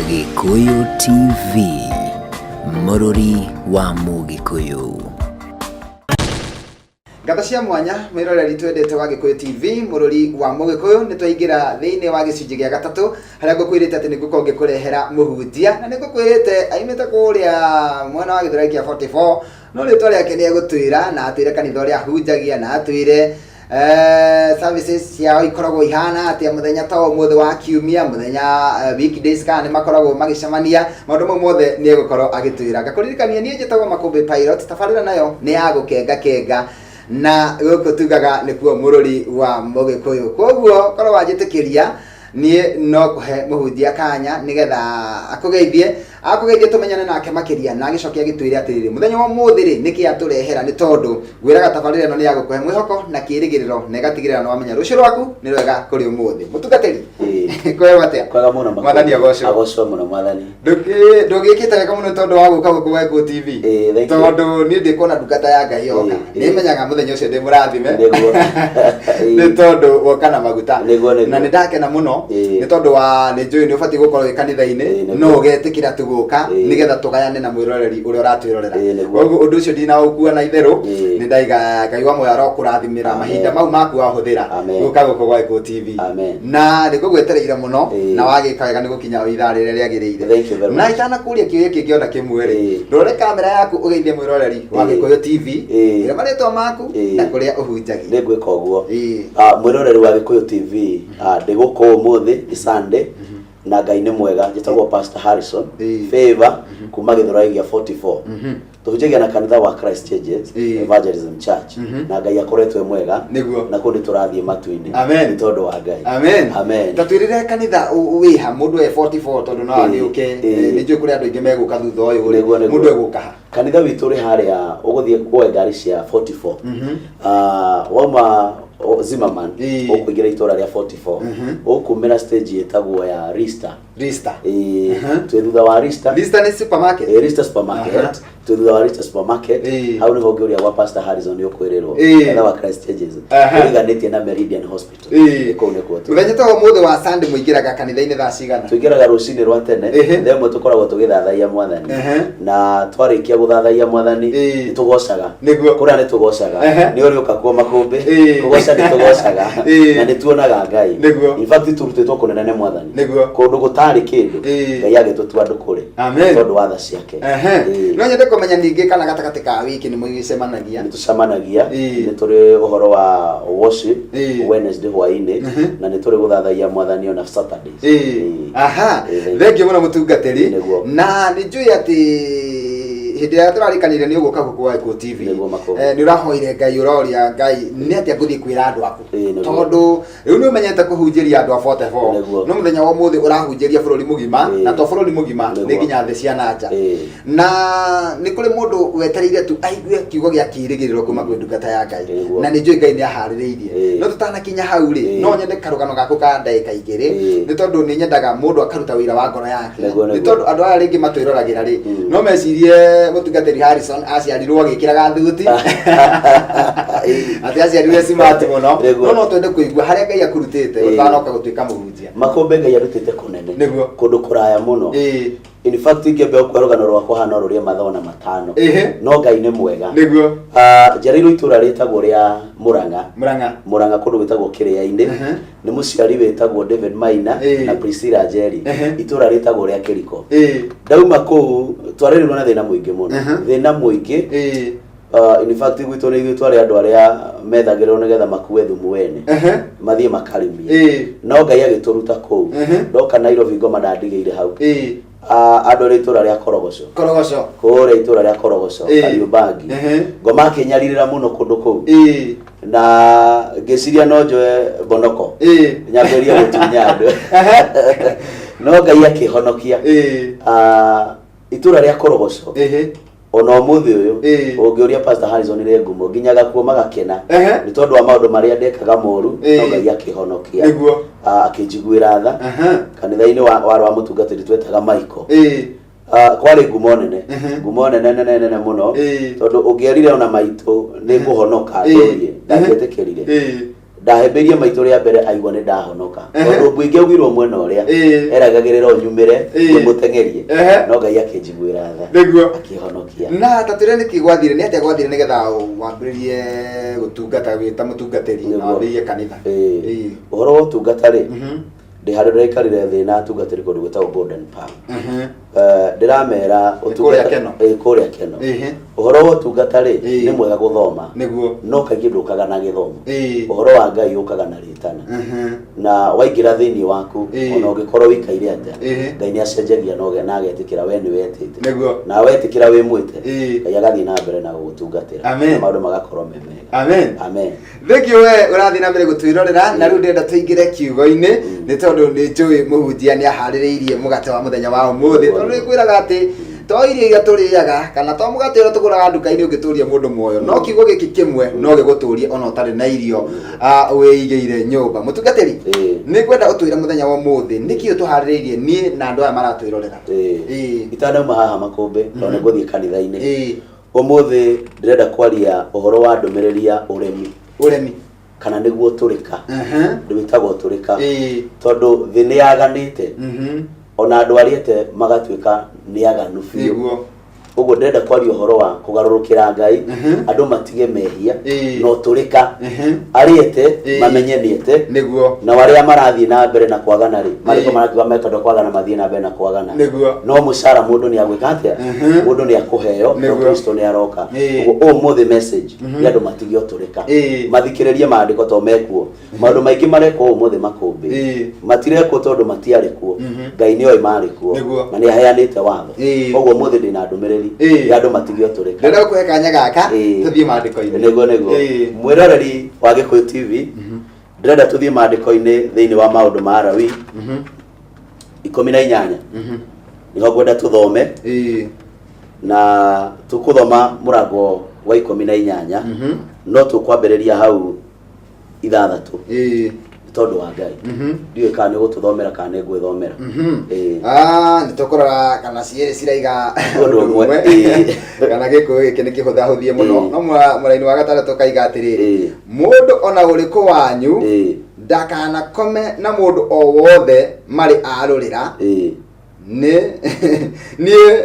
Gĩkũyũ TV, mũrũri wa Mũgĩkũyũ. Ngatho cia mwanya mwĩroreri twendete wa Gĩkũyũ TV, mũrũri wa Mũgĩkũyũ. Nĩ twaingĩra thĩinĩ wa gĩcunjĩ gĩa gatatũ, harĩa ngũkwĩrĩte atĩ nĩ ngũkorwo ngĩkũrehera mũhunjia, na nĩ ngũkwĩrĩte aimĩte kũrĩa mwena wa Gĩthũrai kĩa 44, no rĩtwa rĩake nĩ egũtwĩra na atwĩre kanitha ũrĩa ahunjagia, na atwĩre services ciao ikoragwo ihana atĩa mũthenya ta ũmũthĩ wa kiumia, mũthenya weekdays, kana nĩ makoragwo magĩcemania. Maũndũ mau mothe nĩ egũkorwo agĩtwĩra. Ngakũririkania niĩ njĩtagwo Makũmbĩ Pilot. Tabarĩra nayo nĩ ya gũkenga kenga, na gũkũ tugaga nĩkuo mũrũri wa Mũgĩkũyũ. Koguo korwo wanjĩtĩkĩria, niĩ no kũhe mũhunjia kanya nĩgetha akũgeithie, akũgeithie tũmenyane nake makĩria, na agĩcoke agĩtwĩre atĩrĩrĩ, mũthenya wa ũmũthĩ rĩ, nĩkĩ atũrehera, nĩ tondũ ngwĩraga tabarĩra ĩno nĩ ya gũkũhe mwĩhoko na kĩĩrĩgĩrĩro, na ĩgatigĩrĩra nĩ wamenya rũciũ rwaku nĩ rwega kũrĩ ũmũthĩ. Mũtungatĩri, kwega atĩa? Kwega mũno, Makũmbĩ. Mwathani agocwo. Agocwo mũno Mwathani. Ndũgĩkĩte wega mũno tondũ wa gũka gũkũ gwa Gĩkũyũ TV. Ĩĩ, thank you. Tondũ niĩ ndĩkuona ndungata ya Ngai yoka, nĩmenyaga mũthenya ũcio ndĩ mũrathime nĩ tondũ woka na maguta. Nĩguo. Na nĩ ndakena mũno nĩ tondũ wa nĩ njũĩ nĩ ũbatiĩ gũkorwo wĩ kanitha-inĩ, no ũgetĩkĩra tu gũka nĩgetha tũgayane na mwĩroreri ũrĩa ũratwĩrorera. Koguo ũndũ ũcio ndinaũkua na itherũ. Nĩ ndaiga Ngai wa muoyo arokũrathimĩra Amen. mahinda mau maku wahũthĩra Amen. gũka gũkũ gwa Gĩkũyũ TV. Amen. Na nĩ ngũgwetereire mũno, na wagĩka wega nĩ gũkinya o ithaa rĩrĩa rĩagĩrĩire. Thank you very Na much. itanakũria kĩũria kĩngĩ ona kĩmwe rĩ, ndore kamera yaku ũgeithie mwĩroreri wa Gĩkũyũ TV, ĩra marĩtwa maku na kũrĩa ũhunjagia. Nĩ ngwĩka ũguo. Mwĩroreri wa Gĩkũyũ TV, ndĩ gũkũ ũmũthĩ nĩ Sunday na Ngai nĩ mwega. Njĩtagwo Pastor Harrison Favor kuma Gĩthũrai gĩa 44. Tũhunjagia na kanitha wa Christ Changes Evangelism Church, na Ngai akoretwo e mwega. Na kũu nĩ tũrathiĩ matu-inĩ. Amen. Nĩ tondũ wa Ngai. Amen. Amen. Ta twĩrĩre kanitha wĩha mũndũ e 44, tondũ no agĩũke. Nĩ njũĩ kũrĩ andũ aingĩ megũka thutha ũyũ rĩ. Nĩguo. Mũndũ egũka ha? Kanitha witũ ũrĩ harĩa ũgũthiĩ woe ngari cia 44. Wauma Zimmerman, ũkũingĩra itũra rĩa 44, ũkumĩra stage ĩtagwo ya Rista. Rista. Ĩĩ, twĩ thutha wa Rista. Rista nĩ supermarket? Ĩĩ, Rista supermarket. Twĩ thutha wa Rista supermarket. Hau nĩho ũngĩũria gwa Pastor Harrison nĩ ũkwĩrĩrwo. Kanitha wa Christ Changes ũriganĩtie na Meridian Hospital. Nĩ kũu nĩkuo tũrĩ. Mũthenya ta ũmũthĩ wa Sunday mũingĩraga kanitha-inĩ thaa cigana? Tũingĩraga rũcinĩ rwa tene. Thaa ĩmwe tũkoragwo tũgĩthathaiya Mwathani. Na twarĩkia gũthathaiya Mwathani, nĩ tũgocaga. Kũrĩa nĩ tũgocaga. Nĩ ũrĩũka kuo, Makũmbĩ. Kũgoca nĩ tũgocaga na nĩ tuonaga Ngai. In fact turutĩtwo kũnene nĩ Mwathani. Kũndũ gũtarĩ kĩndũ, Ngai agĩtũtua andũ kũrĩ. Amen. Tondũ wa tha ciake. No nyende kũmenya ningĩ kana gatagatĩ ka wiki nĩ mũgĩcemanagia? Nĩ tũcemanagia. Nĩ tũrĩ ũhoro wa worship Wednesday hwaĩ-inĩ, na nĩ tũrĩ gũthathaiya Mwathani ona Saturdays. Aha. Thank you. Thengiũ mũno, mũtungatĩri. Nĩguo. Na nĩ njũĩ atĩ hĩndĩ ĩrĩa tũrarĩkanire nĩ ũgũka gũkũ gwa Gĩkũyũ TV, Nĩguo, Makũmbĩ. nĩ ũrahoire Ngai, ũroria Ngai nĩ atĩa ngũthiĩ kwĩra andũ aku, tondũ rĩu nĩ ũmenyete kũhunjĩria andũ a 44, no mũthenya wa ũmũthĩ ũrahunjĩria bũrũri mũgima, na to bũrũri mũgima, nĩ nginya thĩ cia na nja. Na nĩ kũrĩ mũndũ wetereire tu aigue kiugo gĩa kĩĩrĩgĩrĩro kuma kwĩ ndungata ya Ngai, na nĩ njũĩ Ngai nĩ aharĩrĩirie. No tũtanakinya hau rĩ, no nyende karũgano gaku ka ndagĩka 2, nĩ tondũ nĩ nyendaga mũndũ akaruta wĩra wa ngoro yake, nĩ tondũ andũ aya rĩngĩ matwĩroragĩra rĩ, no mecirie mũtungatĩri Harrison aciarirwo agĩkĩraga thuti, atĩ aciarirwo e smart mũno. No twende kũigua harĩa Ngai akurutĩte ũtanoka gũtuĩka mũhunjia. Makũmbĩ, Ngai arutĩte kũnene. Kũndũ kũraya mũno. In fact ingĩambia gũkũhe rũgano rwakwa hana rũrĩa mathaa ona 5. No Ngai nĩ mwega. Njereirwo itũra rĩtagwo rĩa Mũrang'a. Mũrang'a. Mũrang'a, kũndũ gwĩtagwo Kĩrĩa-inĩ. Nĩ mũciari wĩtagwo David Maina na Priscilla Njeri. Itũra rĩtagwo rĩa Kĩriko. Ndauma kũu twarerirwo na thĩna mũingĩ mũno. Thĩna mũingĩ. In fact gwitũ nĩ ithuĩ twarĩ andũ arĩa methagĩrwo nĩgetha makue thumu wene mathiĩ makarĩmie. No Ngai agĩtũruta kũu. Ndoka Nairobi, ngoma ndandigĩire hau. Andũ arĩa itũra rĩa Korogoco. Korogoco. Kũrĩa itũra rĩa Korogoco, Kariobangi. Ngoma akĩnyarirĩra mũno kũndũ kũu, na ngĩciria no njoe mbonoko nyambĩrĩrie gũtunya andũ, no Ngai akĩhonokia. Itũra rĩa Korogoco, ona ũmũthĩ ũyũ, ũngĩũria Pastor Harrison rĩ ngumo nginya gakuo magakena nĩ tondũ wa maũndũ marĩa ndekaga moru, no Ngai akĩhonokia. Akĩnjiguĩra tha. Kanitha-inĩ warĩ wa mũtungatĩri twetaga Michael. Kwarĩ ngumo nene, ngumo nene nene nene mũno, tondũ ũngĩerire ona maitũ nĩ ngũhonoka ndũrie, ndangĩetĩkĩrire. Ndahĩmbĩirie maitũ rĩa mbere aigua nĩ ndahonoka. Tondũ ngui ingĩaugirwo mwena ũrĩa eragagĩrĩra o nyumĩre ngĩmũteng'erie. No Ngai akĩnjiguĩra tha. Akĩhonokia. Na ta twĩre nĩkĩ gwathire, nĩ atĩa gwathire nĩgetha wambĩrĩrie gũtungata wĩ ta mũtungatĩri na wambĩrĩrie kanitha? Ũhoro wa ũtungata rĩ, ndĩ handũ ndĩraikarire thĩ na atungatĩri kũndũ gwĩtagwo Golden Palm. Ndĩramera Nĩ kũrĩa Keno? Kũrĩa Keno. Ũhoro wa ũtungata rĩ, nĩ mwega gũthoma. No kaingĩ ndũkaga na gĩthomo. Ũhoro wa Ngai ũkaga na rĩtana. Na waingĩra thĩinĩ waku, ona ũngĩkorwo ũikaire atĩa, Ngai nĩ acenjagia na agetĩkĩra we nĩ wetĩte. Na wetĩkĩra wĩ mwĩte, Ngai agathiĩ na mbere na gũgũtungatĩra. Na maũndũ magakorwo me mega. Amen. Amen. Thengiũ we ũrathiĩ na mbere gũtwĩrorera na rĩu ndĩrenda tũingĩre kiugo-inĩ nĩ tondũ nĩ njũĩ mũhunjia nĩ aharĩrĩirie mũgate wa mũthenya wa ũmũthĩ tondũ nĩ kwĩraga atĩ to irio iria tũrĩaga kana to mũgate ũrĩa tũgũraga nduka-inĩ ũngĩtũria mũndũ muoyo no kiugo gĩkĩ kĩmwe no gĩgũtũrie ona ũtarĩ na irio wĩigĩire nyũmba. Mũtungatĩri, nĩ ngwenda ũtwĩre mũthenya wa ũmũthĩ nĩkĩ ũtũharĩrĩirie niĩ na andũ aya maratwĩrorera. Itanauma haha makũmbĩ tondũ nĩ ngũthiĩ kanitha-inĩ. Ũmũthĩ ndĩrenda kwaria ũhoro wa ndũmĩrĩri ya ũremi. Ũremi. Kana nĩguo ũtũrĩka. Wĩtagwo ũtũrĩka. Tondũ thĩ nĩ yaganĩte. Ona andũ arĩa ete magatuĩka nĩ aganu biũ. Ũguo ndĩrenda kwaria ũhoro wa kũgarũrũkĩra Ngai, andũ matige mehia na ũtũrĩka. Arĩa ete mamenye nĩ ete. Nao arĩa marathiĩ na mbere na kwagana rĩ, marĩkũ marakiuga mekwenda kwagana mathiĩ na mbere na kwagana. No mũcara mũndũ nĩ agwĩka atĩa? Mũndũ nĩ akũheo, no Kristo nĩ aroka. Ũguo ũmũthĩ message nĩ andũ matige ũtũrĩka. Mathikĩrĩrie maandĩko to mekuo. Maũndũ maingĩ marekwo ũmũthĩ makũmbĩ. Matirekwo tondũ matiarĩ kuo. Ngai nĩ oĩ marĩ kuo. Na nĩ aheanĩte watho. Koguo ũmũthĩ ndĩna ndũmĩrĩri ya andũ matige ũtũrĩka. Ndĩrenda gũkũhe kanya gaka tũthiĩ maandĩko-inĩ. Nĩguo nĩguo. Mwĩroreri wa Gĩkũyũ TV, ndĩrenda tũthiĩ maandĩko-inĩ thĩinĩ wa maũndũ ma Alawii 18. Nĩho ngwenda tũthome. Na tũkũthoma mũrango wa 18. No tũkwambĩrĩria hau 6. Nĩ tondũ wa Ngai. Ndiũĩ kana nĩ ũgũtũthomera kana nĩ ngwĩthomera. Ah, nĩ tũkũrora kana cierĩ ciraiga ũndũ ũmwe. Kana gĩkũyũ gĩkĩ nĩ kĩhũthahũthie mũno. No mũraini wa gatandatũ kaiga atĩrĩrĩ, mũndũ ona ũrĩkũ wanyu ndakanakome na mũndũ o wothe marĩ arũrĩra. Nĩ niĩ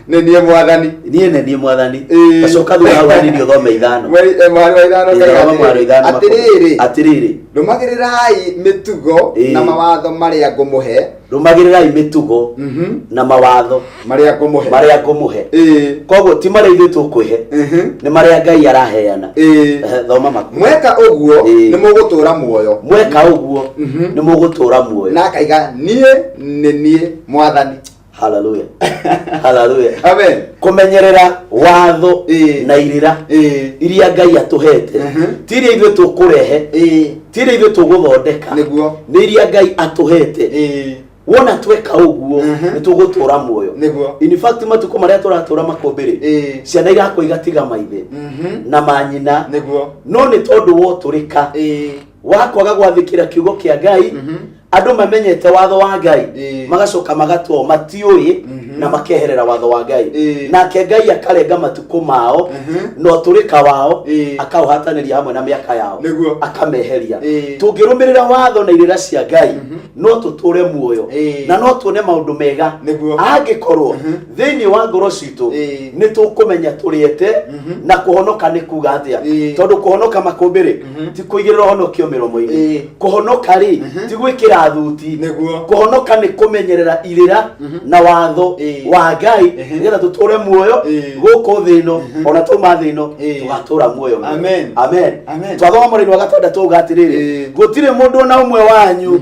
nĩ niĩ mwathani. Niĩ nĩ niĩ mwathani. Gacoka thutha hau hanini ũthome 5. Mũhari wa 5 Thoma mũhari wa 5. Atĩrĩrĩ. Atĩrĩrĩ. Rũmagĩrĩrai mĩtugo na mawatho marĩa ngũmũhe. Rũmagĩrĩrai mĩtugo na mawatho marĩa ngũmũhe. Marĩa ngũmũhe. Koguo ti marĩa ithuĩ tũkwĩhe. Nĩ marĩa Ngai araheana. Thoma maku. Mweka ũguo nĩ mũgũtũra muoyo. Mweka ũguo nĩ mũgũtũra muoyo. Na akaiga niĩ nĩ niĩ mwathani. Hallelujah. Hallelujah. Amen. Kũmenyerera watho na irĩra iria Ngai atũhete. Ti iria ithuĩ tũkũrehe. Ti iria ithuĩ tũgũthondeka. Nĩ iria Ngai atũhete. Wona tweka ũguo nĩ tũgũtũra muoyo. In fact matukũ marĩa tũratũra makũmbĩ rĩ, ciana irakua igatiga maithe na manyina. No nĩ tondũ wa ũtũrĩka wa kwaga gwathĩkĩra kiugo kĩa Ngai, andũ mamenyete watho wa Ngai magacoka magatwo matiũĩ na makeherera watho wa Ngai. Nake Ngai akarenga matukũ mao na ũtũrĩka wao akaũhatanĩria hamwe na mĩaka yao akameheria. Tũngĩrũmĩrĩra watho na irĩra cia Ngai no tũtũre muoyo na no tuone maũndũ mega angĩkorwo thĩinĩ wa ngoro citũ nĩ tũkũmenya tũrĩete na kũhonoka nĩ kuga atĩa. Tondũ kũhonoka makũmbĩ rĩ ti kũigĩrĩra ũhonokio mĩromo-inĩ. Kũhonoka rĩ ti gwĩkĩra thuti. Kũhonoka nĩ kũmenyerera irĩra na watho wa Ngai nĩgetha tũtũre muoyo gũkũ thĩ ĩno ona twauma thĩ ĩno tũgatũra muoyo mwega. Amen. Amen. Amen. Twathoma mũraini wa 6 uga atĩrĩrĩ, gũtirĩ mũndũ ona ũmwe wanyu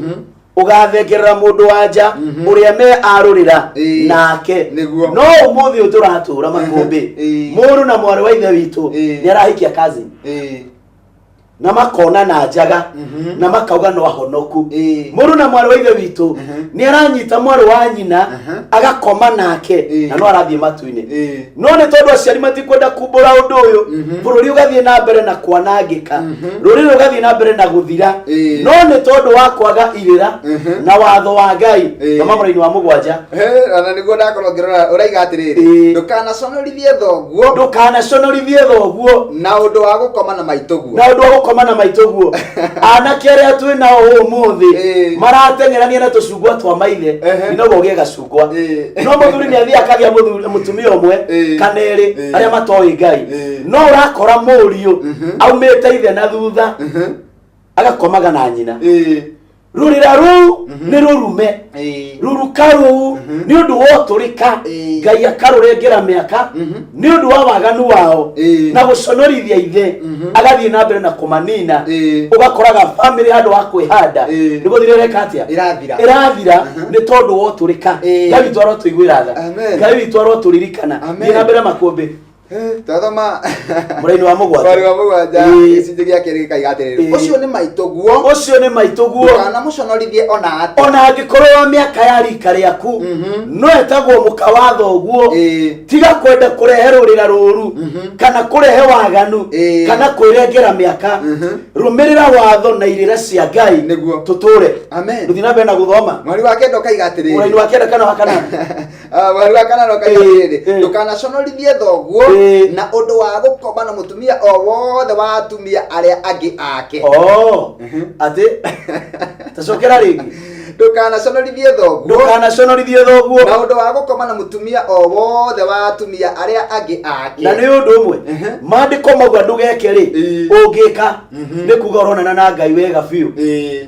ũgathengerera mũndũ wa nja ũrĩa me arũrĩra nake. No ũmũthĩ ũyũ tũratũra makũmbĩ, mũrũ na mwarĩ wa ithe witũ nĩ arahikia cousin na makona na njaga na makauga no ahonoku. Mũrũ na mwarĩ wa ithe witũ nĩ aranyita mwarĩ wa nyina agakoma nake na no arathiĩ matu-inĩ. No nĩ tondũ aciari matikwenda kumbũra ũndũ ũyũ, bũrũri ũgathiĩ na mbere na kwanangĩka, rũrĩrĩ rũgathiĩ na mbere na gũthira. No nĩ tondũ wa kwaga irĩra na watho wa Ngai. Thoma mũraini wa 7. Ona nĩguo ndakorwo ngĩrora ũraiga atĩrĩrĩ, ndũkanaconorithie thoguo. Ndũkanaconorithie thoguo na ũndũ wa gũkoma na maitũguo. Na ũndũ wa gũkoma Gũkoma na maitũguo, anake arĩa twĩ nao ũmũthĩ marateng'erania na tũcungwa twa maithe. Ninoguo ũgĩe gacungwa. No mũthuri nĩ athiĩ akagĩa mũtumia ũmwe kana erĩ arĩa matoĩ Ngai. No ũrakora mũriũ aumĩte ithe na thutha, agakomaga na nyina. Rũrĩra rũu nĩ rũrume. Rũruka rũu nĩ ũndũ wa ũtũrĩka. Ngai akarũrengera mĩaka nĩ ũndũ wa waganu wao na gũconorithia ithe, agathiĩ na mbere na kũmanina. Ũgakoraga bamĩrĩ handũ wa kwĩhanda nĩ gũthira ĩreka atĩa? Ĩrathira. Ĩrathira nĩ tondũ wa ũtũrĩka. Ngai witũ arotũiguĩra tha. Amen. Ngai witũ arotũririkana. Amen. Thiĩ na mbere, Makũmbĩ. Twathoma mũraini wa mũgwanja. Mweri wa mũgwanja. Gĩcunjĩ gĩa kerĩ gĩkaiga atĩrĩrĩ, ũcio nĩ maitũguo. Ũcio nĩ maitũguo. Ndũkanamũconorithie ona atĩa. Ona angĩkorwo wa mĩaka ya rika rĩaku, no etagwo mũka wa thoguo. Tiga kwenda kũrehe rũrĩra rũru kana kũrehe waganu kana kwĩrengera mĩaka. Rũmĩrĩra watho na irĩra cia Ngai. Nĩguo. Tũtũre. Amen. Tũthiĩ na mbere na gũthoma. Mweri wa kenda ũkaiga atĩrĩrĩ, mũraini wa kenda kana wa kanana? Ah, mweri wa kanana ũkaiga atĩrĩrĩ, ndũkanaconorithie thoguo na ũndũ wa gũkoma na mũtumia o wothe wa atumia arĩa angĩ ake. Oh, atĩ tacokera rĩngĩ. Ndũkanaconorithie thoguo Ndũkanaconorithie thoguo na ũndũ wa gũkoma na mũtumia o wothe wa atumia arĩa angĩ ake. Na nĩ ũndũ ũmwe maandĩko mauga ndũgeke rĩ, ũngĩka nĩ kuga ũronana na Ngai wega biũ.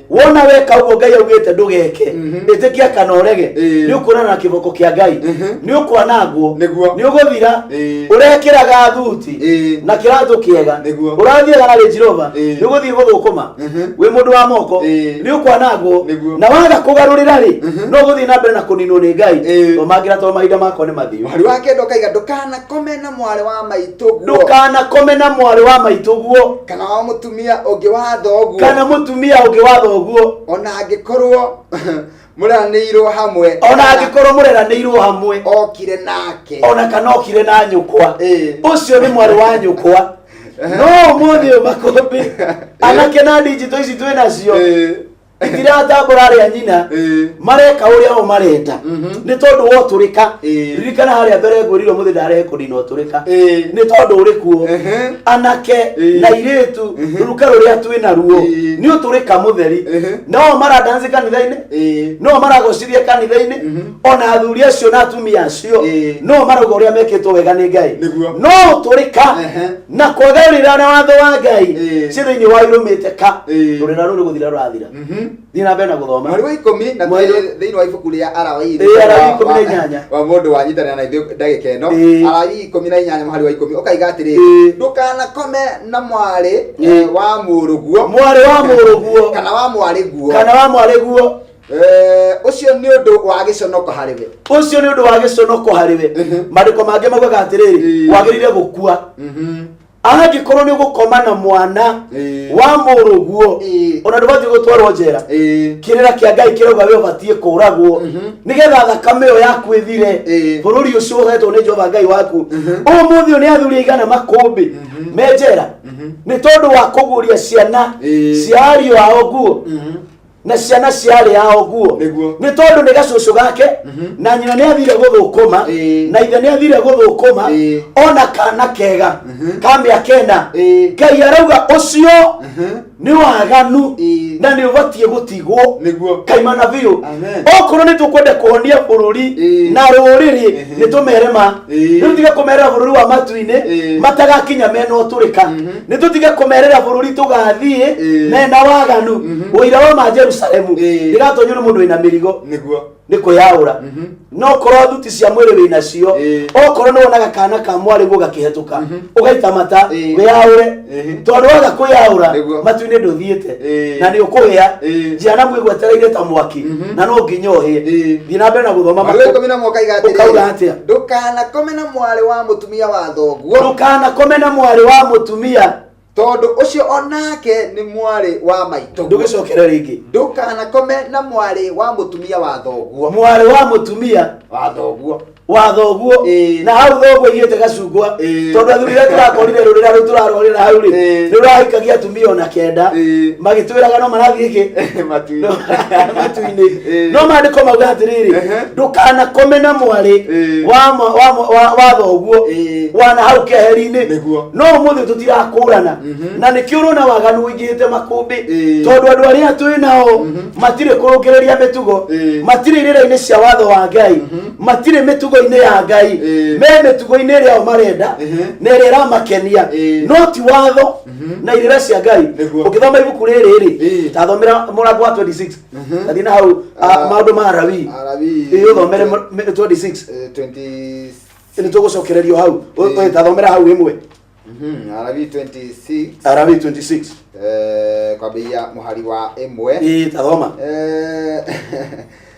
Wona weka ũguo Ngai augĩte ndũgeke, ĩtĩkia kana ũrege, nĩ ũkuonana na kĩboko kĩa Ngai, nĩ ũkwanangwo. Nĩ ũgũthira. Ũrekĩraga thuti na kĩratũ kĩega, ũrathiaga na Range Rover, nĩ ũgũthiĩ gũthũkũma wĩ mũndũ wa moko. Nĩ ũkwanangwo. Na waga kũgarũrĩra rĩ, no ũgũthiĩ na mbere na kũninwo nĩ Ngai. Thomangĩra tondũ mahinda makwa nĩ mathiu. Mweri wa kenda ũkaiga, ndũkanakome na mwarĩ wa maitũguo. Ndũkanakome na mwarĩ wa maitũguo. Kana wa mũtumia ũngĩ wa thoguo. Kana mũtumia ũngĩ wa thoguo. Ona angĩkorwo mũreranĩirwo hamwe. Ona angĩkorwo mũreranĩirwo hamwe. Okire nake. Ona kana okire na nyũkwa. Ũcio nĩ mwarĩ wa nyũkwa. No ũmũthĩ ũyũ, Makũmbĩ, anake na digital ici twĩ nacio itiratambũra arĩa nyina. Mareka ũrĩa o marenda nĩ tondũ wa ũtũrĩka. Ririkana harĩa mbere ngwĩrire ũmũthĩ ndarehe kũnina ũtũrĩka. Nĩ tondũ ũrĩ kuo. Anake na irĩtu, rũruka rũrĩa twĩ naruo nĩ ũtũrĩka mũtheri. No maradansi kanitha-inĩ, no maragocithia kanitha-inĩ, ona athuri acio na atumia acio no marauga ũrĩa mekĩtwo wega nĩ Ngai. No ũtũrĩka na kwagarũrĩra na watho wa Ngai ciĩ thĩinĩ wa irũmĩte ka rũrĩra rũu nĩ gũthira rũrathira. Thiĩ na mbere na gũthoma. Mweri wa 10 na thĩinĩ wa ibuku rĩa Alawii. Alawii 18. Wa mũndũ wanyitanĩra na ithuĩ ndagĩka ĩno. Alawii 18 mũhari wa 10 ũkaiga atĩrĩrĩ, ndũkanakome na mwarĩ wa mũrũguo. Mwarĩ wa mũrũguo. Kana wa mwarĩguo. Kana wa mwarĩguo. Ũcio nĩ ũndũ wa gĩconoko harĩ we. Ũcio nĩ ũndũ wa gĩconoko harĩ we. Maandĩko mangĩ maugaga atĩrĩrĩ, wagĩrĩire gũkua angĩkorwo nĩ ũgũkoma na mwana wa mũrũguo. Ona ndũbatiĩ gũtwarwo njera. Kĩrĩra kĩa Ngai kĩrauga we ũbatiĩ kũragwo nĩgetha thakame ĩyo yaku ĩthire bũrũri ũcio ũhetwo nĩ Jehova Ngai waku. Ũmũthĩ ũyũ nĩ athuri aigana, Makũmbĩ, me njera nĩ tondũ wa kũguũria ciana cia ariũ ao nguo na ciana cia arĩ ao nguo? Nĩ tondũ nĩ gacũcũ gake na nyina nĩ athire gũthũkũma na ithe nĩ athire gũthũkũma. Ona kana kega ka mĩaka 4. Ngai arauga ũcio nĩ waganu na nĩ ũbatiĩ gũtigwo kaimana biũ. Amen. Okorwo nĩ tũkwenda kũhonia bũrũri na rũrĩrĩ, nĩ tũmere ma nĩ tũtige kũmerera bũrũri wa matu-inĩ matagakinya mena ũtũrĩka. Nĩ tũtige kũmerera bũrũri tũgathiĩ mena waganu. Ũira wa ma Jerusalemu ndĩgatonywo nĩ mũndũ wĩna mĩrigo. Nĩ kwĩyaũra. No korwo thuti cia mwĩrĩ wĩ nacio, okorwo nĩ wonaga kana ka mwarĩ guo gakĩhetũka ũgaita mata, wĩyaũre, tondũ waga kwĩyaũra, matu-inĩ ndũthiĩte na nĩ ũkũhĩa. Jehanamu ĩgwetereire ta mwaki na no nginya ũhĩe. Thiĩ na mbere na gũthoma. Mweri wa 11 ũkaiga Ũkauga atĩrĩrĩ, atĩa? Ndũkanakome na mwarĩ wa mũtumia wa thoguo. Ndũkanakome na mwarĩ wa mũtumia. Tondũ ũcio onake nĩ mwarĩ wa maitũguo. Ndũgĩcokere rĩngĩ. Ndũkanakome na mwarĩ wa mũtumia wa thoguo. Mwarĩ wa mũtumia wa thoguo. Wa thoguo. Na hau thoguo aigĩte gacungwa. Tondũ athuri arĩa tũrakorire rũrĩra rũu tũrarorera hau rĩ, nĩ rũrahikagia atumia ona kenda, magĩtwĩraga no marathiĩ kĩ? Matu-inĩ. Matu-inĩ. No maandĩko mauga atĩrĩrĩ, ndũkanakome na mwarĩ wa thoguo wana hau keheri-inĩ. No ũmũthĩ tũtirakũrana, na nĩkĩo ũrona waganu ũingĩhĩte makũmbĩ, tondũ andũ arĩa twĩ nao matirĩ kũrũngĩrĩria mĩtugo, matirĩ irĩra-inĩ cia watho wa Ngai, matirĩ mĩtugo-inĩ ya Ngai. Me mĩtugo-inĩ ĩrĩa o marenda na ĩrĩa ĩramakenia, no ti watho na irĩra cia Ngai. Ũngĩthoma ibuku rĩrĩ rĩ, tathomera mũrango wa 26, tathiĩ na hau, maũndũ ma Alawii. Alawii. Ũthomere 26. 20. Nĩ tũgũcokererio hau. Tathomera hau ĩmwe. Alawii 26. Alawii 26. Kwambĩrĩria mũhari wa 1. Ĩĩ, tathoma.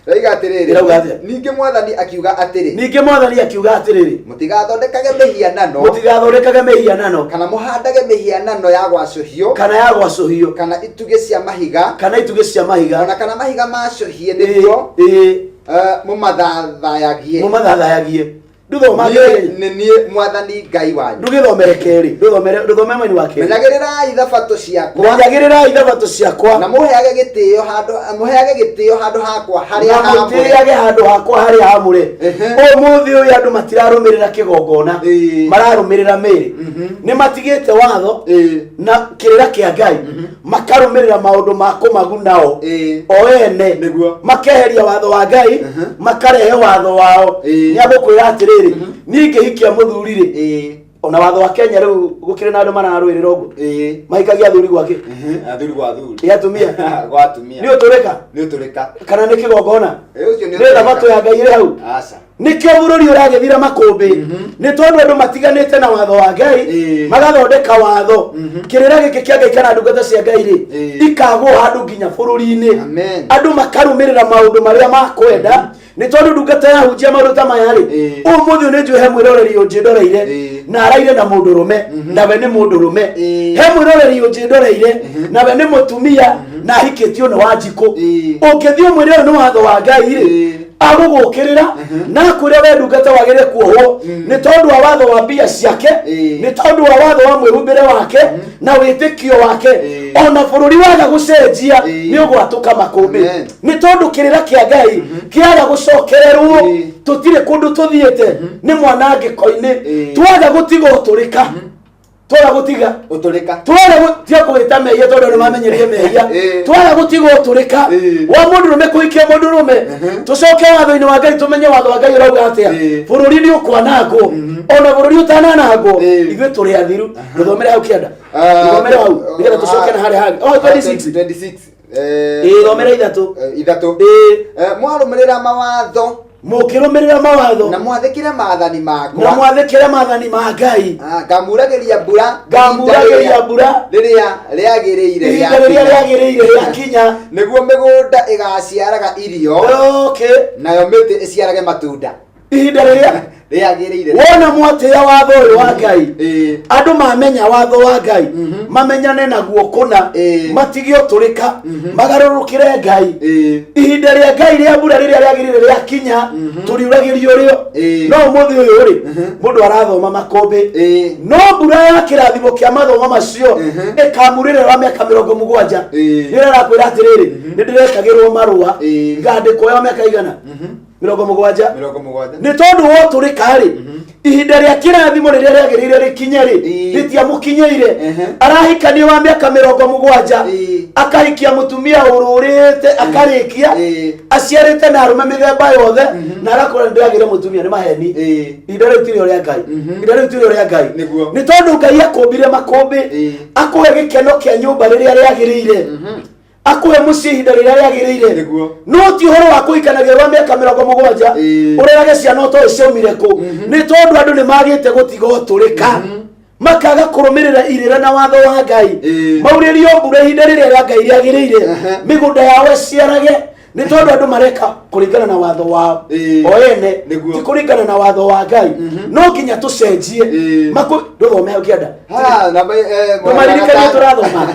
Roiga atĩrĩrĩ. Ĩrauga atĩa? Ningĩ Mwathani akiuga atĩrĩ, Ningĩ Mwathani akiuga atĩrĩrĩ, mũtigathondekage mĩhianano, mũtigathondekage mĩhianano, kana mũhandage mĩhianano ya gwacũhio, kana ya gwacũhio, kana itugĩ cia mahiga, kana itugĩ cia mahiga, ona kana mahiga macũhie, nĩguo mũmathathayagie. Mũmathathayagie. Ndũthoma Niĩ kerĩ. nĩ niĩ Mwathani Ngai wanyu. Ndũgĩthomere kerĩ, ndũthomere, ndũthome mwena wa kerĩ. Menyagĩrĩrai thabatũ ciakwa, Menyagĩrĩrai thabatũ ciakwa, na mũheage gĩtĩo handũ, mũheage gĩtĩo handũ hakwa harĩa na haamũre. mũtĩage handũ hakwa harĩa hamũre. Ũmũthĩ ũyũ andũ matirarũmĩrĩra kĩgongona, mararũmĩrĩra mĩĩrĩ. Nĩ matigĩte watho na kĩrĩra kĩa Ngai, makarũmĩrĩra maũndũ ma kũmagunao o ene. Makeheria watho wa Ngai, makarehe watho wao. Nĩ agũkwĩra atĩrĩrĩ, niĩ ngĩhikia mũthuri rĩ, ona watho wa Kenya rĩu gũkĩrĩ na andũ mararũĩrĩra ũguo, mahikagia athuri gwake. Athuri gwa athuri. Ĩ atumia? Gwa atumia. Nĩ ũtũrĩka Nĩ ũtũrĩka. kana nĩ kĩgongona? Ũcio nĩ Nĩ thabatũ ya Ngai ĩrĩ hau? Aca. Nĩkĩo bũrũri ũragĩthira makũmbĩ, nĩ tondũ andũ matiganĩte na watho wa Ngai, magathondeka watho. Kĩrĩra gĩkĩ kĩa Ngai kana ndungata cia Ngai rĩ, ikagwo handũ nginya bũrũri-inĩ. Amen. Andũ makarũmĩrĩra maũndũ marĩa makwenda, nĩ tondũ ndungata yahunjia maũndũ ta maya rĩ, ũmũthĩ ũyũ nĩ njũĩ he mwĩroreri ũnjĩndoreire na araire na mũndũrũme, nawe nĩ mũndũrũme. He mwĩroreri ũnjĩndoreire nawe nĩ mũtumia na ahikĩtio nĩ Wanjikũ. Ũngĩthiĩ ũmwĩre ũyũ nĩ watho wa Ngai rĩ, agũgũkĩrĩra na akwĩre we ndungata wagĩrĩire kuohwo, nĩ tondũ wa watho wa mbia ciake, nĩ tondũ wa watho wa mwĩhumbĩre wake na wĩtĩkio wake. Ona bũrũri waga gũcenjia, nĩ ũgwatũka makũmbĩ. Amen. Nĩ tondũ kĩrĩra kĩa Ngai kĩaga gũcokererwo, tũtirĩ kũndũ tũthiĩte, nĩ mwanangĩko-inĩ. Twaga gũtiga ũtũrĩka, twaga gũtiga Ũtũrĩka. Twaga gũtiga kũwĩta mehia, tondũ nĩ mamenyerie mehia. Twaga gũtiga ũtũrĩka wa mũndũrũme kũhikia mũndũrũme, tũcoke watho-inĩ wa Ngai, tũmenye watho wa Ngai ũrauga atĩa, bũrũri nĩ ũkwanangwo. Ona bũrũri ũtananangwo, ithuĩ tũrĩ athiru. Tũthomere hau kĩanda, tũthomere hau nĩgetha tũcoke na harĩa hangĩ. Oh, 26. 26. Ĩĩ, thomera 3. 3. Mwarũmĩrĩra mawatho, Mũkĩrũmĩrĩra mawatho, na mwathĩkĩre maathani na makwa, mwathĩkĩre maathani ma Ngai, ngamuragĩria mbura ngamuragĩria mbura rĩrĩa rĩagĩrĩire ihinda rĩrĩa rĩakinya. Rĩagĩrĩire rĩakinya. Nĩguo mĩgũnda ĩgaciaraga irio, nayo mĩtĩ ĩciarage matunda. Ihinda rĩrĩa rĩagĩrĩire. Wona mwatĩĩa watho ũyũ wa Ngai, andũ mamenya watho wa Ngai, mamenyane naguo kũna, matige ũtũrĩka, magarũrũkĩre Ngai, ihinda rĩa Ngai rĩa mbura rĩrĩa rĩagĩrĩire rĩakinya, tũriuragĩrio rĩo. No ũmũthĩ ũyũ rĩ, mũndũ arathoma makũmbĩ, no mbura ya kĩrathimo kĩa mathomo macio ĩkamurĩra wa mĩaka 70. Nĩ arakwĩra atĩrĩrĩ, nĩ ndĩrekagĩrwo marũa, ngandĩkwo ya mĩaka igana 70. 70. Nĩ tondũ wotũrĩka rĩ, ihinda rĩa kĩrathimo rĩrĩa rĩagĩrĩire rĩkinye rĩ, rĩtiamũkinyĩire. Arahikania wa mĩaka 70, akahikia mũtumia ũrũrĩte akarĩkia, aciarĩte na arũme mĩthemba yothe, na agakwĩra nĩndĩragĩire mũtumia. Nĩ maheni. Ihinda rĩu tirĩo rĩa Ngai. Ihinda rĩu tirĩo rĩa Ngai. Nĩ tondũ Ngai akũmbire makũmbĩ, akũhe gĩkeno kĩa nyũmba rĩrĩa rĩagĩrĩire, akũhe mũciĩ ihinda rĩrĩa rĩagĩrĩire. No ti ũhoro wa kũhikanagia rwa mĩaka 70, ũrerage ciana ũtoĩ ciaumire kũ. Nĩ tondũ andũ nĩ magĩte gũtiga ũtũrĩka, makaga kũrũmĩrĩra irĩra na watho wa Ngai. Maurĩrio mbura ihinda rĩrĩa rĩa Ngai rĩagĩrĩire, mĩgũnda yao ĩciarage. Nĩ tondũ andũ mareka kũringana na watho wao o ene, ti kũringana na watho wa Ngai. No nginya tũcenjie. Makũ ndũthome hau kĩanda. Ha, namba Ndũmaririkanie tũrathoma.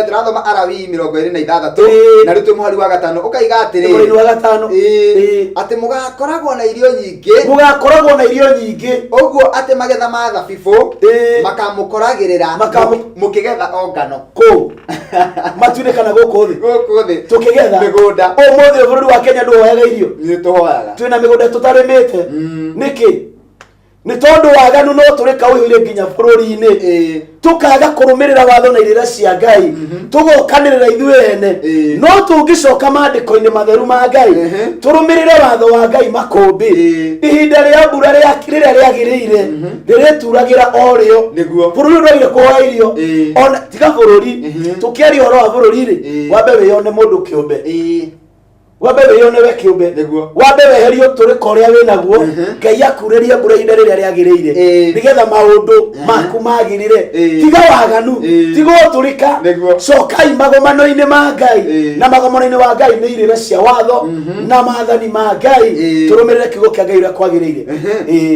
Tũrathoma Alawii 26, na rĩu twĩ mũhari wa 5, ũkaiga atĩrĩrĩ, Mũhari wa 5. Atĩ mũgakoragwo na irio nyingĩ, Mũgakoragwo na irio nyingĩ, ũguo atĩ magetha ma thabibũ makamũkoragĩrĩra mũkĩgetha o ngano. Kũ matu-inĩ kana gũkũ thĩ? Gũkũ thĩ. Tũkĩgetha. Mĩgũnda. Ũmũthĩ bũrũri wa Kenya ndũhoyaga irio? Nĩ tũhoyaga. Twĩna mĩgũnda tũtarĩmĩte. Nĩkĩ? Nĩ tondũ waganu no tũrĩka ũiyũire nginya bũrũri-inĩ, tũkaga kũrũmĩrĩra watho na irĩra cia Ngai, tũgokanĩrĩra ithuĩ ene. No tũngĩcoka maandĩko-inĩ matheru ma Ngai, tũrũmĩrĩre watho wa Ngai makũmbĩ, ihinda rĩa mbura rĩrĩa rĩagĩrĩire rĩrĩturagĩra o rĩo. Bũrũri ũyũ ndwagĩrĩire kũhoya irio. Ona tiga bũrũri, tũkĩaria ũhoro wa bũrũri rĩ, wambe wĩyone mũndũ kĩũmbe, wambe wĩyone we kĩũmbe. Wambe weherie ũtũrĩka ũrĩa wĩ naguo, Ngai akurĩrie mbura ihinda rĩrĩa rĩagĩrĩire, nĩgetha maũndũ maku magĩrĩre. Tiga waganu, tiga ũtũrĩka. Cokai magomano-inĩ ma Ngai. Na magomano-inĩ wa Ngai nĩ irĩra cia watho na maathani ma Ngai. Tũrũmĩrĩre kiugo kĩa Ngai ũrĩa kwagĩrĩire.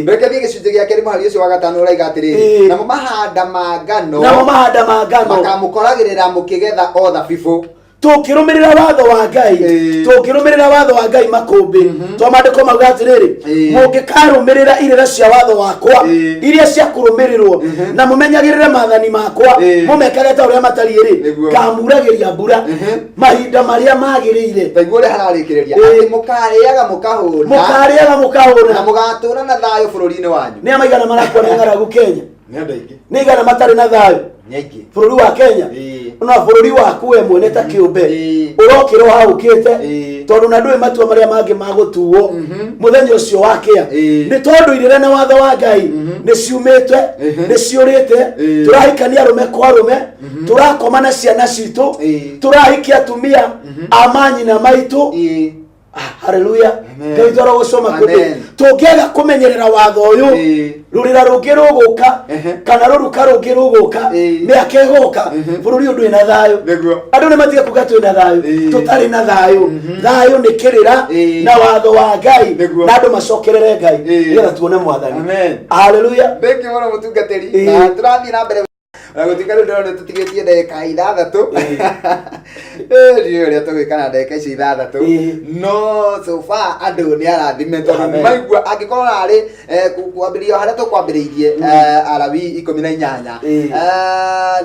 Reke thiĩ gĩcunjĩ gĩa kerĩ, mũhari ũcio wa 5 ũraiga atĩrĩrĩ, namo mahanda ma ngano, Namo mahanda ma ngano makamũkoragĩrĩra mũkĩgetha o thabibũ. Tũngĩrũmĩrĩra watho wa Ngai, tũngĩrũmĩrĩra watho wa Ngai makũmbĩ, to maandĩko mauga atĩrĩrĩ, mũngĩkarũmĩrĩra irĩra cia watho wakwa iria cia kũrũmĩrĩrwo, na mũmenyagĩrĩre maathani makwa, mũmekage ta ũrĩa matariĩ rĩ, ngamuragĩria mbura mahinda marĩa magĩrĩire. Taiguo ũrĩa hararĩkĩrĩria, atĩ mũkarĩaga mũkahũna, Mũkarĩaga na mũkahũna, mũgatũũra na thayũ bũrũri-inĩ wanyu. Nĩ maigana marakua nĩ ng'aragu Kenya? Nĩ andũ aingĩ. Nĩ igana matarĩ na thayũ Nĩ aingĩ. Bũrũri wa Kenya? Na bũrũri waku we mwene ta kĩũmbe, ũrokĩra ũhahũkĩte, tondũ na ndũĩ matua marĩa mangĩ magũtuo mũthenya ũcio wakĩa. Nĩ tondũ irĩra na watho wa Ngai nĩ ciumĩte, nĩ ciũrĩte. Tũrahikania arũme kwa arũme, tũrakoma na ciana citũ, tũrahikia atumia a manyina maitũ. Ah, haleluya. Amen. Ngai twarogocwo makũmbĩ. Amen. Tũngĩaga kũmenyerera watho ũyũ, rũrĩra rũngĩ rũgũka, kana rũruka rũngĩ rũgũka, mĩaka ĩgũka, bũrũri ũyũ ndũrĩ na thayũ. Andũ nĩ matige kuga twĩ na thayũ. Tũtarĩ na thayũ. Thayũ nĩ kĩrĩra na watho wa Ngai, na andũ macokerere Ngai, nĩgetha tuone Mwathani. Amen. Haleluya. Thank you mũno, mũtungatĩri. Na tũrathiĩ na mbere na gũtuĩka rĩu ndĩrona tũtigĩtie ndagĩka 6. Ndiũĩ ũrĩa tũgwĩka na ndagĩka icio 6. No so far andũ nĩ arathime tondũ Amen. maigua angĩkorwo narĩ kwambĩrĩria o harĩa tũkwambĩrĩirie, Alawii 18,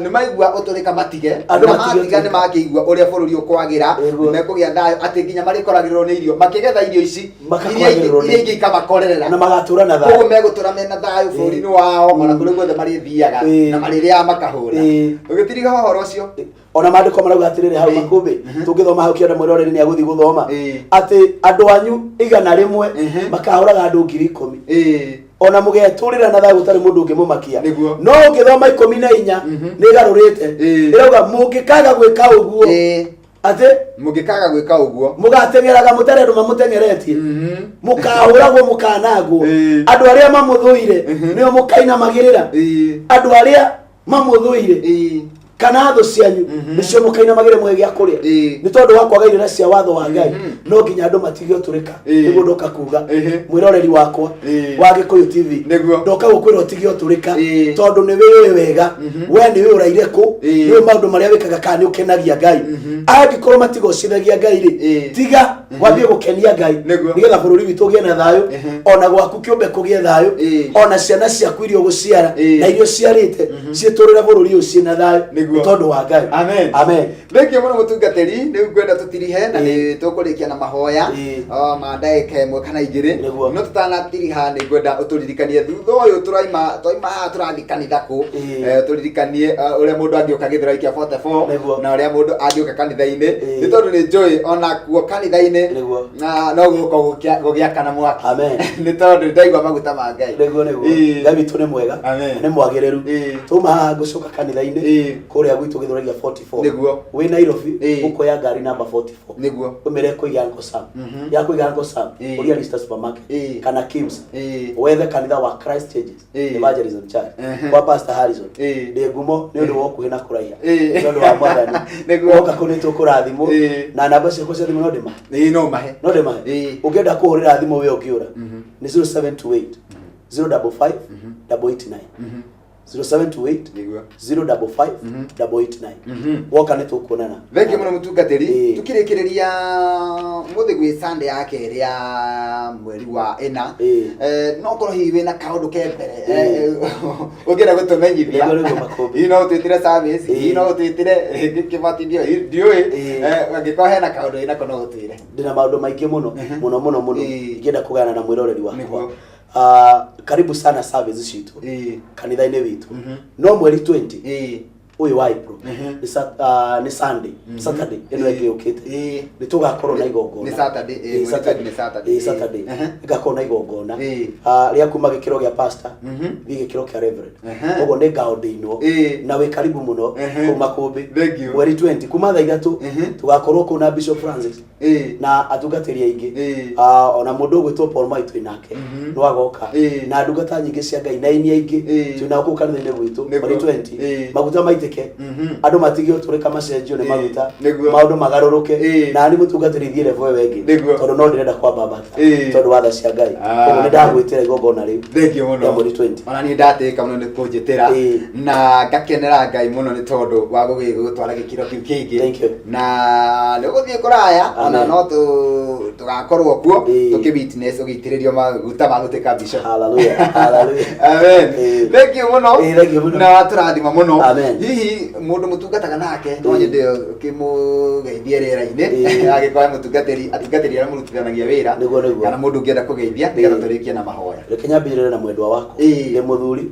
nĩ maigua ũtũrĩka matige. Andũ Na matige matiga ũtũrĩka. nĩ makĩigua ũrĩa bũrũri ũkwagĩra. Nĩguo. Nĩ mekũgĩa thayũ, atĩ nginya marĩkoragĩrĩrwo nĩ irio makĩgetha irio ici, iria ingĩ Makakoragĩrĩrwo nĩ iria ingĩ ikamakorerera. Na magatũra na Koguo thayũ. megũtũra mena thayũ bũrũri-inĩ wao, ona kũrĩa guothe marĩthiaga, na marĩrĩaga makahũna. Ũgĩtiriga ũhoro ũcio. Ona maandĩko marauga atĩrĩrĩ hau, makũmbĩ, tũngĩthoma hau kĩanda, mwĩroreri nĩ agũthiĩ gũthoma, atĩ andũ anyu 100 makahũraga andũ 10,000, ona mũgetũrĩra na thayũ gũtarĩ mũndũ ũngĩmũmakia. No ũngĩthoma 14, nĩ ĩgarũrĩte. Ĩrauga mũngĩkaga gwĩka ũguo, atĩ mũngĩkaga gwĩka ũguo, mũgateng'eraga mũtarĩ andũ mamũteng'eretie, mũkahũragwo, mũkanangwo. Andũ arĩa mamũthũire nĩo mũkainamagĩrĩra. Andũ arĩa mamũthũire kana thũ cianyu nĩcio mũkainamagĩrĩra mũhe gĩa kũrĩa. Nĩ tondũ wa kwaga irĩra cia watho wa Ngai. No nginya andũ matige ũtũrĩka. Nĩguo ndoka kuga, mwĩroreri wakwa wa Gĩkũyũ TV, ndoka gũkwĩra ũtige ũtũrĩka, tondũ nĩ wĩũĩ wega we nĩ ũĩ ũraire kũ, nĩ ũĩ maũndũ marĩa wĩkaga kana nĩ ũkenagia Ngai. Angĩkorwo matigocithagia Ngai rĩ, tiga wambie gũkenia Ngai, nĩgetha bũrũri witũ ũgĩe na thayũ, ona gwaku kĩũmbe kũgĩe thayũ, ona ciana ciaku iria ũgũciara na iria ũciarĩte ciĩtũrĩre bũrũri ũyũ ciĩ na thayũ. Nĩ tondũ wa Ngai. Amen. Amen. Thank you mũno, mũtungatĩri. Rĩu ngwenda tũtirihe na nĩ tũkũrĩkia na mahoya ma ndagĩka 1 kana 2. No tũtanatiriha, nĩ ngwenda ũtũririkanie thutha ũyũ tũraima, twaima haha tũrathiĩ kanitha kũ. Tũririkanie ũrĩa mũndũ angĩũka Gĩthũrai kĩa 44, na ũrĩa mũndũ angĩũka kanitha-inĩ, nĩ tondũ nĩ njũĩ ona kuo kanitha-inĩ na no gũka gũgĩakana mwaki. Amen. Nĩ tondũ ndaigua maguta ma Ngai. Nĩguo. Ngai witũ nĩ mwega. Amen. Nĩ mwagĩrĩru. Tuma haha ngũcoka kanitha-inĩ. Kũrĩa gwitũ Gĩthũrai 44. Nĩguo. Wĩ Nairobi, ũkoya ngari namba 44. Nĩguo. Ũmĩre kũiga Uncle Sam. Ya kũiga Uncle Sam, ũria Lista Supermarket kana Kims. Wethe kanitha wa Christ Changes Evangelism Church kwa Pastor Harrison. Ndĩ ngumo nĩ ũndũ wa ũkuhĩ na kũraiha. Nĩ ũndũ wa Mwathani. Nĩguo. Woka kũ nĩ tũkũrathimwo. Na namba ciakwa cia thimũ no ndĩmahe. Ĩĩ, no mahe. No ndĩmahe. Ũngĩenda kũhũrĩra thimũ wĩ ũngĩũra nĩ 0728 055 889. 0728 Nĩguo. 055 889. Woka nĩ tũkuonana. Thengiũ mũno mũtungatĩri. Ĩĩ. Tukĩrĩkĩrĩria mũthĩ gwĩ Sunday ya kerĩ ya mweri wa ĩna. No korwo hihi wĩna kaũndũ ke mbere ũngĩenda gũtũmenyithia. Nĩguo, Makũmbĩ. Hihi no ũtwĩtĩre service, hihi no ũtwĩtĩre rĩngĩ kĩbatithio, hihi ndiũĩ. Angĩkorwo hena kaũndũ wĩnako no ũtwĩre. Ndĩna maũndũ maingĩ mũno mũno mũno mũno ingĩenda kũgayana na mwĩroreri wakwa. Nĩguo. Ah, karibu sana service citũ kanitha-inĩ witũ. No mweri 20 ũyũ wa April, nĩ Sunday, Saturday ĩno ĩngĩ yũkĩte, nĩ tũgakorwo na igongona. Nĩ Saturday, Ĩĩ, mweri Saturday. 20 nĩ Saturday. Ĩĩ, Saturday. Ĩgakorwo na igongona rĩa kuma gĩkĩro gĩa pastor thiĩ gĩkĩro kĩa reverend. Koguo nĩ ngaordainwo na wĩ karibu mũno kũu Makũmbĩ. Thank you. Mweri 20 kuma thaa 3 tũgakorwo kũu na Bishop Francis na atungatĩri aingĩ. Ah, ona mũndũ ũgwĩtwo Paul Mai twĩ nake no agoka na ndungata nyingĩ cia Ngai na aini aingĩ twĩ nao kũu kanitha-inĩ gwitũ. Mweri 20 maguta maitĩke, andũ matige ũtũrĩka, macenjio nĩ maguta, maũndũ magarũrũke na nĩ mũtungatĩri thiĩ level ĩyo ĩngĩ tondũ no ndĩrenda kwambambata tondũ wa tha cia Ngai. Koguo nĩ ndagwĩtĩra igongona rĩu Thank you mũno. rĩa mweri 20. Ona niĩ ndatĩka mũno nĩ kũnjĩtĩra na ngakenera Ngai mũno nĩ tondũ wa gũgĩgũtwara gĩkĩro kĩu kĩngĩ. Thank you. Na nĩ ũgũthiĩ kũraya ona Amen. no tũgakorwo kuo tũkĩ witness ũgĩitĩrĩrio maguta ma gũtuĩka bishop. Hallelujah. Hallelujah. Amen. Thank you mũno. Ĩĩ, thank you mũno. Na tũrathima mũno. Amen. Hihi mũndũ mũtungataga nake no nyende ũkĩmũgeithie rĩera-inĩ angĩkorwo he mũtungatĩri, atungatĩri arĩa mũrutithanagia wĩra Nĩguo. kana mũndũ ũngĩenda kũgeithia nĩgetha tũrĩkie na mahoya. Reke nyambĩrĩre na mwendwa wakwa. Ndĩ mũthuri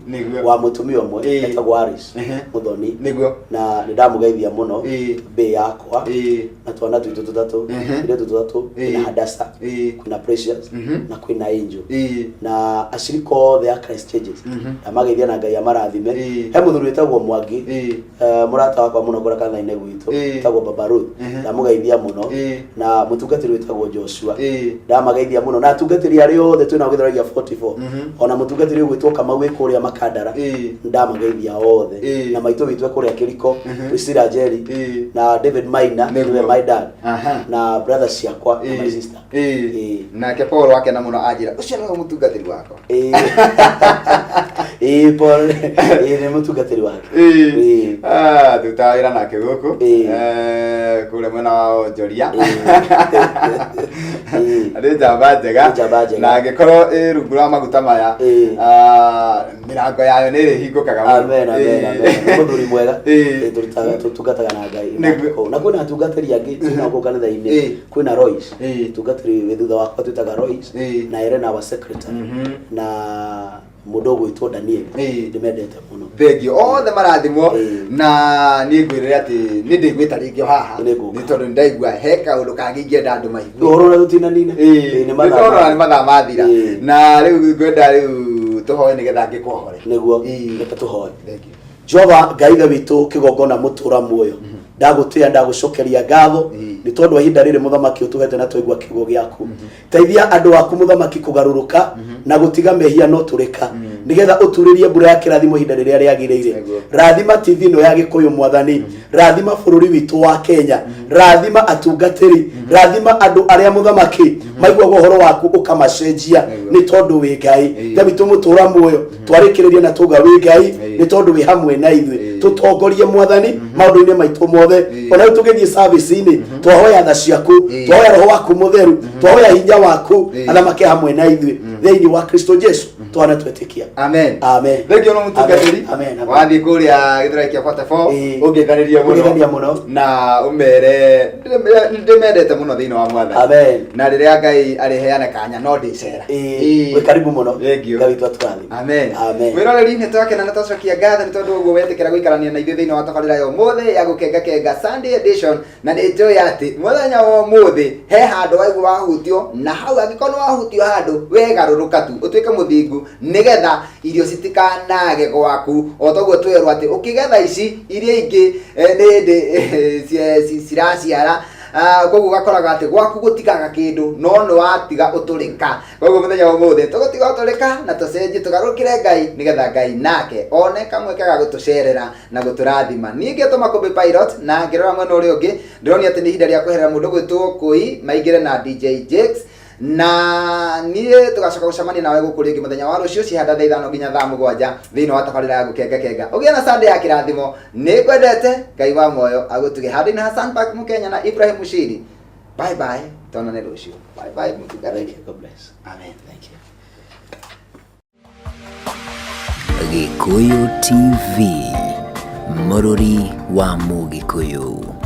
wa mũtumia ũmwe etagwo Alice Muthoni na nĩ ndamũgeithia mũno mbĩ yakwa na twana twitũ tũtatũ, ithuĩ tũtatũ, kwĩna Hadasa, kwĩna Precious na kwĩna Angel na acirika othe a Christ Changes. Ndamageithia na Ngai amarathime. He mũthuri wĩtagwo Mwangi, mũrata wakwa mũno kũrĩa kanitha-inĩ gwitũ, wĩtagwo Baba Ruth. Ndamũgeithia mũno na mũtungatĩri wĩtagwo Joshua. Ndamageithia mũno na atungatĩri arĩa othe twĩnao Gĩthũrai 44 ona mũtungatĩri ũgwĩtwo Kamau wĩ kũrĩa Makandara. Ndamageithia othe na maitũ witũ e kũrĩa Kĩriko, Priscilla Njeri na David Maina nĩwe my dad na brothers ciakwa na my sister. Nake Paul wakena mũno anjĩra ũcio nĩwe mũtungatĩri wakwa. Ĩĩ, Paul, ĩĩ, nĩ mũtungatĩri wake. Ah, tutaga wĩra nake gũkũ kũrĩa mwena wa onjoria. Nĩ njamba njega. Nĩ njamba njega. Na angĩkorwo ĩ rungu rwa maguta maya, ah, mĩrango yayo nĩ ĩrĩhingũkaga mũno. Amen, amen, amen. Nĩ mũthuri mwega. Ĩĩ. Tũtungataga na Ngai. Nĩguo. Na kwĩna atungatĩri angĩ twĩnao kũu kanitha-inĩ. Kwĩna Royce, mũtungatĩri wĩ thutha wakwa twĩtaga Royce na Elena wa secretary na mũndũ ũgwĩtwo Daniel. Ndĩmendete mũno. Thengio othe marathimwo. Na niĩ ngwĩrĩre atĩ nĩ ndĩgwĩta rĩngĩ o haha Nĩngũka. nĩ tondũ nĩndaigua he kaũndũ kangĩ ingĩenda andũ maigue. Ũhoro ũrĩa tũtinanina. Ĩĩ, Nĩ nĩ mathaa tondũ nĩ mathaa mathira na rĩu ngwenda rĩu tũhoe nĩgetha ngĩkwohore. Nĩguo. Reke tũhoe. Thank you. Jehova Ngai Ithe witũ kĩgongona mũtũra muoyo, ndagũtĩĩa, ndagũcokeria ngatho nĩ tondũ wa ihinda rĩrĩ mũthamaki ũtũhete na twaigua kiugo gĩaku. Teithia andũ aku mũthamaki kũgarũrũka na gũtiga mehia no tũrĩka nĩgetha ũturĩrie mbura ya kĩrathimo ihinda rĩrĩa rĩagĩrĩire. Rathima TV ĩno ya Gĩkũyũ mwathani, rathima bũrũri witũ wa Kenya, rathima atungatĩri, rathima andũ arĩa mũthamaki maiguaga ũhoro waku ũkamacenjia nĩ tondũ wĩ Ngai. Ithe witũ mũtũra muoyo, twarĩkĩrĩria na tuga wĩ Ngai nĩ tondũ wĩ hamwe na ithuĩ. Tũtongorie mwathani maũndũ-inĩ maitũ mothe. Ona rĩu tũgĩthiĩ service-inĩ, twahoya tha ciaku, twahoya roho waku mũtheru, twahoya hinya waku athamake hamwe na ithuĩ thĩinĩ wa Kristo Jesu twana twetĩkia. Amen. Amen. Thank you mũno mũtungatĩri. Amen, amen. Wathiĩ kũrĩa Gĩthũrai kĩa 44 ũngĩthanĩria mũno. Ũngĩthanĩria mũno. Na ũmere ndĩmendete mũno thĩinĩ wa mwathani. Amen. Na rĩrĩa Ngai arĩheana kanya no ndĩcera. Wĩ karibu mũno. Thank you. Ngai witũ atũrathime. Amen. Amen. Mwĩroreri, nĩ twakena na twacokia ngatho nĩ tondũ ũguo wetĩkĩra gũikara. gũikarania na ithuĩ thĩinĩ wa tabarĩra ya ũmũthĩ ya gũkengakenga Sunday edition. Na nĩ njũĩ atĩ mũthenya wa ũmũthĩ he handũ waigua wahutio, na hau angĩkorwo nĩ wahutio handũ wegarũrũka tu ũtuĩke mũthingu, nĩgetha irio citikanage gwaku. O toguo twerwo atĩ ũkĩgetha ici iria ingĩ nĩ hĩndĩ ciraciara. Koguo ũgakoraga atĩ gwaku gũtigaga kĩndũ, no nĩ watiga ũtũrĩka. Koguo mũthenya wa ũmũthĩ tũgũtiga ũtũrĩka na tũcenjie tũgarũrũkĩre Ngai, nĩgetha Ngai nake one kamweke ga gũtũcerera na gũtũrathima. Niĩ ngĩtwo Makũmbĩ Pilot, na ngĩrora mwena ũrĩa ũngĩ ndĩronia atĩ nĩ ihinda rĩa kweherera mũndũ gwĩtwo Kũi maingĩre na DJ Jakes, na niĩ tũgacoka gũcemania nawe gũkũ rĩngĩ mũthenya wa rũciũ cihanda thaa 5 nginya thaa 7 thĩinĩ wa tabarĩra ya gũkengakenga. Ũgĩe na Sunday ya kĩrathimo. Nĩ ngwendete. Ngai wa muoyo agũtuge. Handũ-inĩ Hassan Park Mũkenya na Ibrahim Mushiri, bye bye, tonane rũciũ. Bye bye mũtungatĩri. Thank you. God bless. Amen. Thank you. Gĩkũyũ TV, mũrũri wa Mũgĩkũyũ.